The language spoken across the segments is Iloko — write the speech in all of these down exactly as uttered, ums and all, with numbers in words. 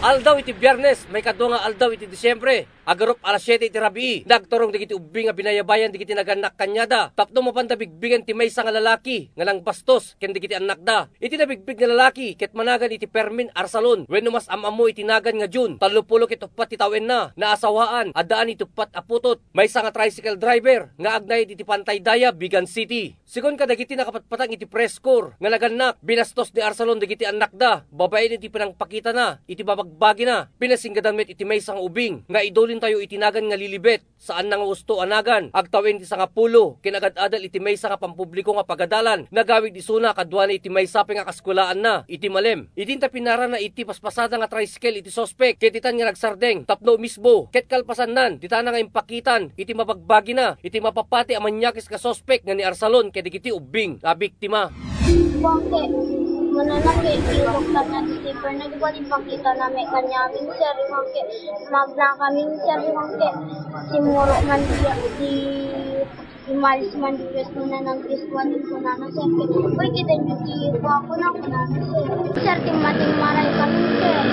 Aldaw iti Biyernes, maikadua nga aldaw iti Disiembre, agarup alas siete iti rabii, nagturong dagiti ubbing a binayabayan dagiti nagannak kaniada tapno mapanda bigbigen ti maysa nga lalaki nga nangbastos ken dagiti annakda. Iti nabigbig nga lalaki ket managan iti Fermin Arsalon wenno mas am-ammo iti nagan nga June, tallopulo ket uppat ti tawenna, naasawaan, addaan iti uppat a putot, maysa nga tricycle driver nga agnayad iti Pantay Daya, Vigan City. Sigun kadagiti nakapatpatang iti press corps nga nagannak, binastos ni Arsalon dagiti annakda babaen iti pinangpakitana iti babagbagina. Pinasinggadan met iti maysa nga ubing nga idulintayo iti nagan nga Lilibet, saanna nga usto a nagan, agtawen ti sangapulo ken agad-adal iti maysa nga pampubliko nga pagadalan, nagawid isuna kaduana iti maysa pay nga kaskolaanna iti Malem. Idinta pinarana iti paspasada nga tricycle iti suspek ket ditan nga nagsardeng tapno umisbo ket kalpasannan, ditana nga impakitan iti mabagbagina iti mapapati a manyakis nga suspek nga ni Arsalon kadagiti ubbing a biktima. Bangke, mananam nga iti doktor nga newspaper, nagbuat impakitanami kaniamin, sir, bangke, magna kami, sir, bangke, simuro man di, di Imalis man di pwesto na nagpwestuan ni kunana, sir. Uy, kita niyo ti kuwako na kunana, sir. Sir, timmatimmaray kami, sir.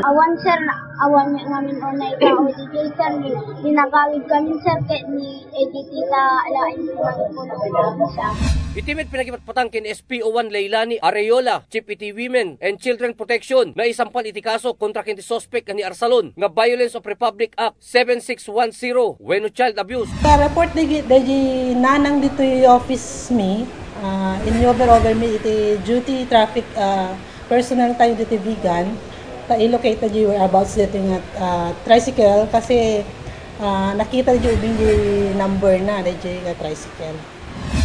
Awan, sir, na, awan niya namin unay tao di sir. Ni, ni nagawid kami, sir, kay ni Editita, alain ko man ko na, sir. Iti met pinakipatpatang ken S P O one Leilani Areola, Chief iti Women and Children Protection, naisampan iti kaso kontra ken ti suspek nga ni Arsalon nga Violence of Republic Act seven six one zero wenno child abuse. Ta report digi, digi nanang ditoy office mi, ah, in over over mi iti duty traffic, ah, personnel tayo ditoy Vigan. Ta i-locate ta di whereabouts ditoy nga, ah, tricycle kasi, ah, nakita di ubing di number na digi nga tricycle.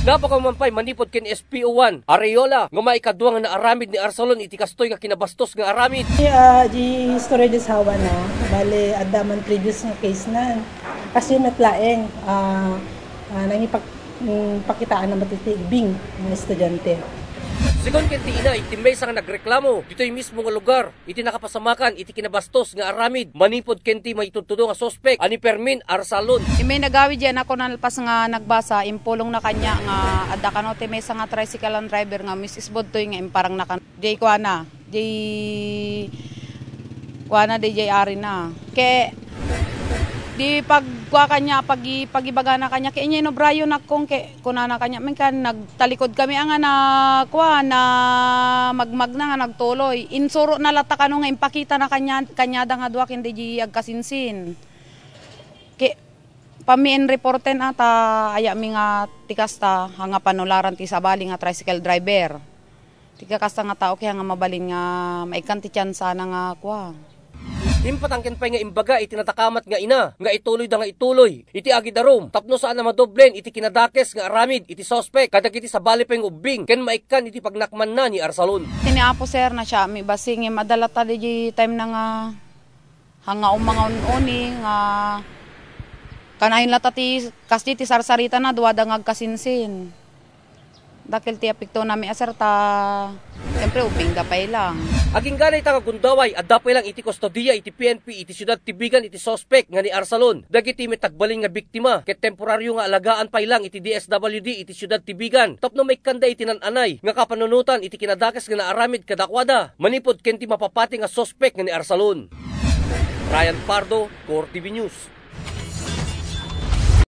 Napakaman pay manipud ken S P O one Areola nga maikadua nga naaramid ni Arsalon iti kastoy nga kinabastos nga aramid. Di, ah, di istorya di asawa na, bale, adda man previous nga case na. Kasi met laeng, ah, ah, nangipak-, mm, pakitaan na matiti ibing nga estudyante. Sigun ken ti ina, iti maysa nga nagreklamo ditoy mismo nga lugar, iti nakapasamakan iti kinabastos nga aramid manipud ken ti maitudtudo nga suspek a ni Fermin Arsalon. Imay nagawid diay anakko nalpas nga nagbasa, impulongna kaniak nga adda kano ti maysa nga tricycle ang driver nga umis-isbudtoy nga imparangna kan-, diay kuana, diay kuana, diay arina. Ke, di pagkua kaniak, pagi-, pagibagana kaniak, ke inyay no Brian akkong ke, kunana kaniak, "Mengkan, nagtalikod kami anga na, kua, na magmagna nga nagtuloy." Insurona latta kano nga impakitana kania-, kaniada nga dua ken diay agkasinsin. Ke, pammi in reporten a, ta ayami nga ti kasta, nga panularan ti sabali nga tricycle driver. Ti kakasta nga tao kaya nga mabalin nga maikkan ti tiyansana nga kua. Impatang ken pay nga imbaga iti nadakamat nga ina nga ituloyda nga ituloy iti agidarum tapno saan a madoblen iti kinadakes nga aramid iti suspek kadagiti sabali pay nga ubbing ken maikkan iti pagnakmanna ni Arsalon. Ti ni Apo, sir, na siya mi basing, eh, madala ta di time na nga, nga umanga un-uni nga kanayon latta ti kasdi ti sarsarita na duada nga agkasinsin. Dakkel ti apektonami a, sir, ta siyempre, ubbingda pay lang. Agingga dayta nga gundaway, adda pay lang iti kustodiya iti P N P iti siudad ti Vigan iti suspek nga ni Arsalon. Dagiti met agbalin nga biktima ket temporario nga alagaan pay lang iti D S W D iti siudad ti Vigan tapno maikkanda iti nan-anay nga kapanunotan iti kinadakes nga naaramid kadakuada manipud ken ti mapapati nga suspek nga ni Arsalon. Ryan Pardo, Core T V News.